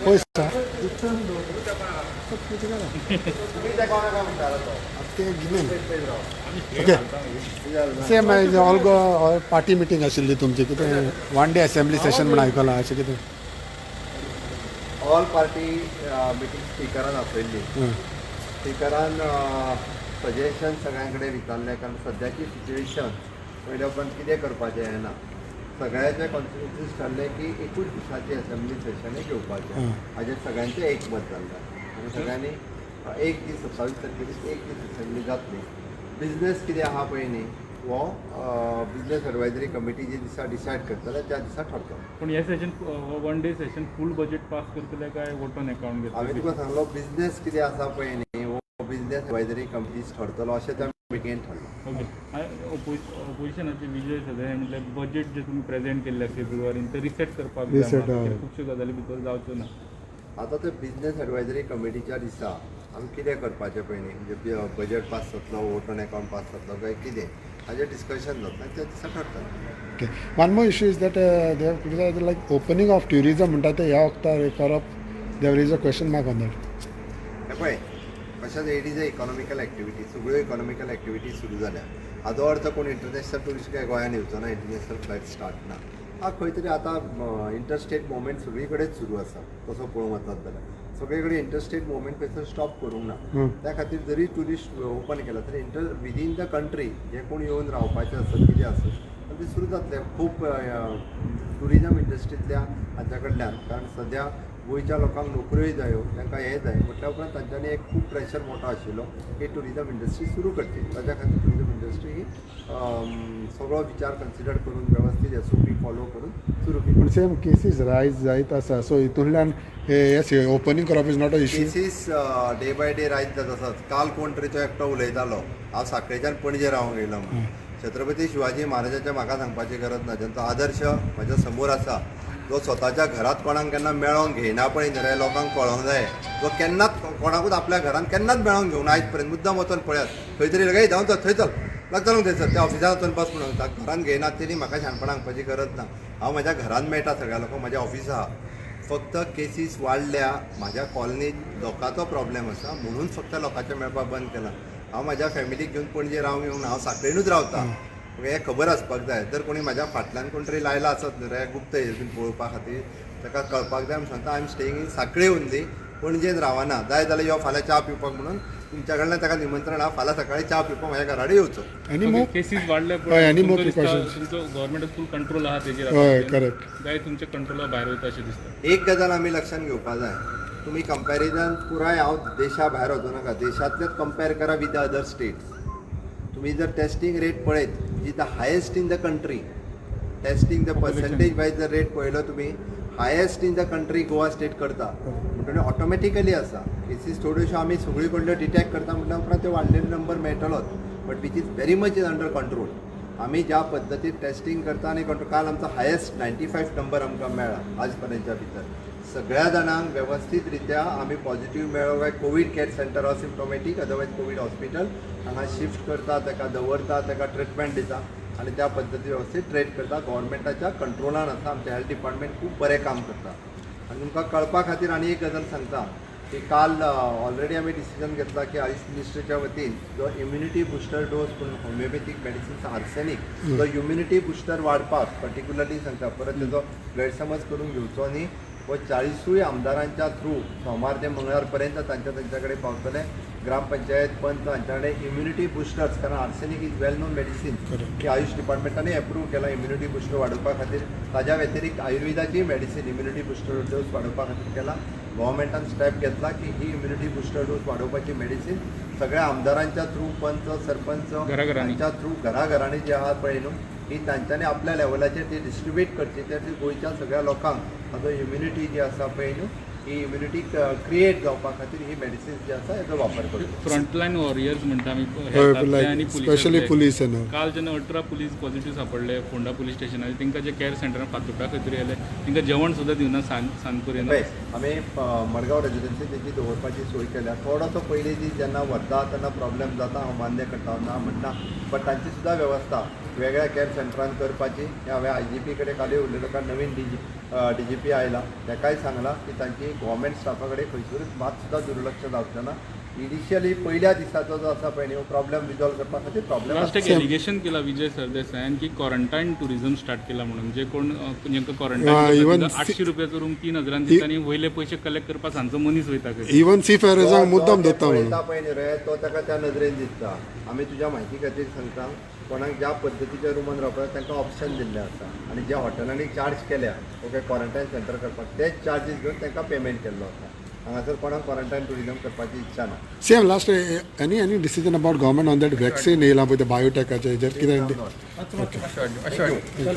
पळय सर. ते गिमेन. Okay, same all go party meeting आशिल्ली तुमची. कितें वन डे असेंब्ली सेशन म्हण आयकलां, अशें कितें? ऑल पार्टी मिटींग स्पिकरान आपयल्ली. स्पिकरान सजेशन सगळ्यां कडेन विचारलें, कारण सद्याची सिच्युएशन पयल्या उपरांत कितें करपाचें हें ना. सगळ्याचे कॉन्सिक्वन्सीस ठरलें की एकूच दिसाची असेंब्ली सेशन घेवपाचें. हाजेर सगळ्यांचें एकमत जाल्लें आनी सगळ्यांनी एक दीस, 27 तारखेर एक दीस असेंब्ली जातली. बिजनेस कितें आहा पळय न्ही, हो बिजनेस एडवायजरी कमिटी जे दिसा डिसायड करतले त्या दिसा ठरतलो. पूण हे session, one day session, full budget pass करतले काय वोट ऑन अकाउंट हांवें घेतले? तुका सांगलो, बिजनेस कितें आसा पळय न्ही, हो बिजनेस एडवायजरी कमिटी ठरतलो अशें त्या मिटिंगेन ठरलो. ओके, ओपोजिशनाचे विजय सगळे म्हटल्यार बजेट जे तुमी प्रेझेंट केल्ले फेब्रुवारीन ते रिसेट करपाक जाय Reset, म्हणून. हय. खुबश्यो गजाली भितर जावच्यो ना. आतां ते बिजनेस एडवायजरी कमिटीच्या दिसा आमी कितें करपाचें पळय न्ही, म्हणजे बजेट पास जातलो, वोट ऑन अकाउंट पास जातलो काय कितें, हाजेर डिस्कशन जातलें आनी त्या दिसा ठरतलें. Okay, one more issue is that they have criticise like opening of tourism म्हणटा ते ह्या वखतार करप, there is a question mark on that. हें पळय, कशेंच it is a economical activity. सगळ्यो इकॉनॉमिकल एक्टिविटी सुरू जाल्या. हाजो अर्थ कोण इंटरनॅशनल ट्युरिस्ट काय गोंयान येवचो ना, इंटरनॅशनल फ्लायट स्टार्ट ना. हा, खंय तरी आतां इंटरस्टेट मुवमेंट सगळी कडेन सुरू आसा. तसो पळोवंक वचत जाल्यार सगळे कडेन इंटरस्टेट मुवमेंट खंयसर स्टॉप करूंक ना. त्या खातीर जरी ट्युरिस्ट ओपन केला तरी इंटर विदीन the country जे कोण येवन रावपाचे आसत, कितें आसत, ते सुरू जातले. खूब ट्युरिजम इंडस्ट्रींतल्या हांच्या कडल्यान, कारण सद्या गोंयच्या लोकांक नोकऱ्योय जायो, तांकां हें जाय म्हटल्या उपरांत तांच्यांनी एक खूब प्रेशर मोठो आशिल्लो की ट्युरिजम इंडस्ट्री सुरू करची. ताच्या खातीर ट्युरिजम इंडस्ट्री ही सगळो विचार कन्सिडर करून, वेवस्थीत एसओपी फॉलो करून सुरू केली. पूण सेम केसीस रायज जायत आसा, सो हितूंतल्यान हे ओपनींग करप is not a issue. Cases day by day rise जात आसात. काल कोण तरी तो एकटो उलयतालो, हांव साखळेच्यान पणजे रावंक येयलो म्हणून. छत्रपती शिवाजी महाराजाच्या म्हाका सांगपाची गरज ना, ज्यांचो आदर्श म्हज्या समोर आसा, जो स्वताच्या घरात कोणाक केन्ना मेळोंक घेयना पळय न्ही रे, लोकांक कळोंक जाय. जो केन्नाच कोणाकूच आपल्या घरान केन्नाच मेळोंक घेवना आयज पर्यंत. मुद्दाम वचोन पळयात खंय तरी, लगेच जावन चल थंय, चल लाग चलूंक थंयसर त्या ऑफिसान वचोन बस म्हणून सांगता. घरान घेयना तेणी म्हाका शाणपणां सांगपाची गरज ना. हांव म्हज्या घरान मेळटा सगळ्या लोकांक, म्हजें ऑफिस आहा. फक्त केसीस वाडल्या म्हाज्या कॉलनीत, लोकांचो प्रॉब्लेम आसा म्हणून फक्त लोकांचें मेळपाक बंद केलां. हांव म्हाज्या फॅमिलीक घेवन पणजे रावंक येवंक ना, हांव साखळेनूच रावता. हें खबर आसपाक जाय. जर कोणी म्हाज्या फाटल्यान कोण तरी लायला आसत न्हू रे गुप्त हेतून पळोवपा खातीर, ताका कळपाक जाय म्हूण सांगता, I am staying in Sanquelim only, पणजेन रावना. जाय जाल्यार यो फाल्यां च्या पिवपाक म्हणून तुमच्या कडल्यान ताका निमंत्रण आहा, फाल्यां सकाळी च्या पिवपाक म्हाज्या घरा कडेन येवचो. Any more? केसीस वाडले. हय, any more तुमचो दिसता precautions? तुमचो गव्हर्मेंट फूल कंट्रोल आहा तेजेर हय. आतां? करेक्ट. काय तुमच्या कंट्रोला भायर वयता अशें दिसता? एक गजाल आमी लक्षात घेवपा जाय. तुमी कंपॅरिजन पुराय, हांव देशा भायर वचूं नाका, देशांतलेच कंपेर करा विथ the other states. तुमी जर टेस्टींग रेट पळयत, जी the highest in the country testing, the percentage wise जर रेट पळयलो तुमी, highest in the country Goa state करता. म्हणटकीर ऑटोमॅटिकली आसा, केसीस थोड्योश्यो आमी सगळी कडल्यो डिटेक्ट करता म्हटल्या उपरांत ते वाडलेले नंबर मेळटलोच, but which is very much is under control. आमी ज्या पद्दतीन टेस्टींग करता आनी कंट्रोल, काल आमचो हायेस्ट 95 नंबर आमकां मेळ्ळा आज पर्यंतच्या भितर. सगळ्या जाणांक वेवस्थीत रित्या आमी पॉझिटिव्ह मेळ्ळो काय Covid care centre or symptomatic, otherwise Covid hospital हांगा शिफ्ट करता, ताका दवरता, ताका ट्रिटमेंट दिता आनी त्या पद्दती वेवस्थीत ट्रेट करता. गव्हर्मेंटाच्या कंट्रोलान आसा. आमचें हेल्थ डिपार्टमेंट खूब बरें काम करता. आनी तुमकां कळपा खातीर आनी एक गजाल सांगता की काल ऑलरेडी आमी डिसिजन घेतला की आयुष मिनिस्ट्रीच्या वतीन जो इम्युनिटी बुस्टर डोस म्हणून होमिओपॅथीक मेडिसिन्स आर्सेनीक, जो इम्युनिटी बुस्टर वाडपाक पर्टिक्युलरली सांगता, परत तेजो गैरसमज करून घेवचो न्ही, हो 40ूय आमदारांच्या थ्रू सोमार ते मंगळार पर्यंत तांच्या तांच्या कडेन पावतले. ग्रामपंचायत, पंच हांच्या कडेन इम्युनिटी बुस्टर्स, कारण arsenic is well known medicine की आयुष डिपार्टमेंटानूय एप्रूव केला इम्युनिटी बुस्टर वाडोवपा खातीर. ताज्या व्यतिरिक्त आयुर्वेदाची मेडिसीन इम्युनिटी बुस्टर डोस वाडोवपा खातीर केला. गव्हर्मेंटान स्टेप घेतला की ही इम्युनिटी बुस्टर डोस वाडोवपाची मेडिसीन सगळ्या आमदारांच्या थ्रू, पंच, सरपंच घराघरांनी. हांच्या थ्रू घराघरांनी जे आहा पळय न्हू, ही तांच्यांनी आपल्या लेवलाचेर ती डिस्ट्रीब्यूट करची. त्या गोंयच्या सगळ्या लोकांक ताजो इम्युनिटी जी आसा पळय न्हू ही इम्युनिटी क्रिएट जावपा खातीर ही मेडिसिन्स जी आसा हेजो वापर करता. फ्रंटलायन वॉरियर्स म्हणटा आमी हय, हेल्थांतले लायक आनी स्पेशली पुलिसांतले. पुलीस एन काल जेन्ना 18 पुलीस पॉझिटिव्ह सापडले फोंडा पुलीस स्टेशनार, तांकां जे कॅर सेंटरान फातुर्डा खंय तरी गेले, तांकां जेवण सुद्दां दिवना सांज पर्यंत. पळय, आमी मडगांव रेजिडेन्सी तेची दवरपाची सोय केल्या. थोडोसो पयलीं ती जेन्ना व्हरता तेन्ना प्रॉब्लेम जाता, हांव मान्य करता, ना म्हणना, बट तांची सुद्दां वेवस्था वेगळ्या कॅर सेंटरान करपाची हें हांवें आयजीपी कडेन कालूय उलयलो, कारण नवीन डीजीपी आयला, ताकाय सांगलां की तांची गोवोरमेंट स्टाफा कडेन खंयसरूच मात सुद्दां दुर्लक्ष जावचें ना. इनिशियली पयल्या दिसाचो जो आसा पळय न्ही, हो प्रॉब्लेम रिजॉल्व करपा खातीर प्रॉब्लेम लास्ट एक एलिगेशन केला विजय सरदेसायान की क्वॉरंटायन टुरिझम स्टार्ट केला म्हणून, जे कोण जेंका क्वॉरंटायन even 800 रुपयाचो रूम 3000न दिता आनी वयले पयशे कलेक्ट करपाक सांजचो मनीस वयता खंय. इवन सी फेरर्सांक मुद्दम तो धरता म्हणून. पळयता पळय न्ही रे, तो ताका त्या नदरेन दिसता. आमी तुज्या म्हायती खातीर सांगता, कोणाक ज्या पद्दतीच्या रुमान रावपाक तांकां ऑप्शन दिल्लें आसा आनी ज्या हॉटेलांनी चार्ज केल्या, ओके, क्वॉरंटायन सेंटर करपाक, तेच चार्जीस घेवन तांकां पेमेंट केल्लो आसा. हांगासर कोणाक क्वॉरंटायन टुरिजम करपाची इच्छा ना. Same last, any decision about government on that vaccine येयला पळय, ते बायोटेकाचे हेजेर कितें? Thank you.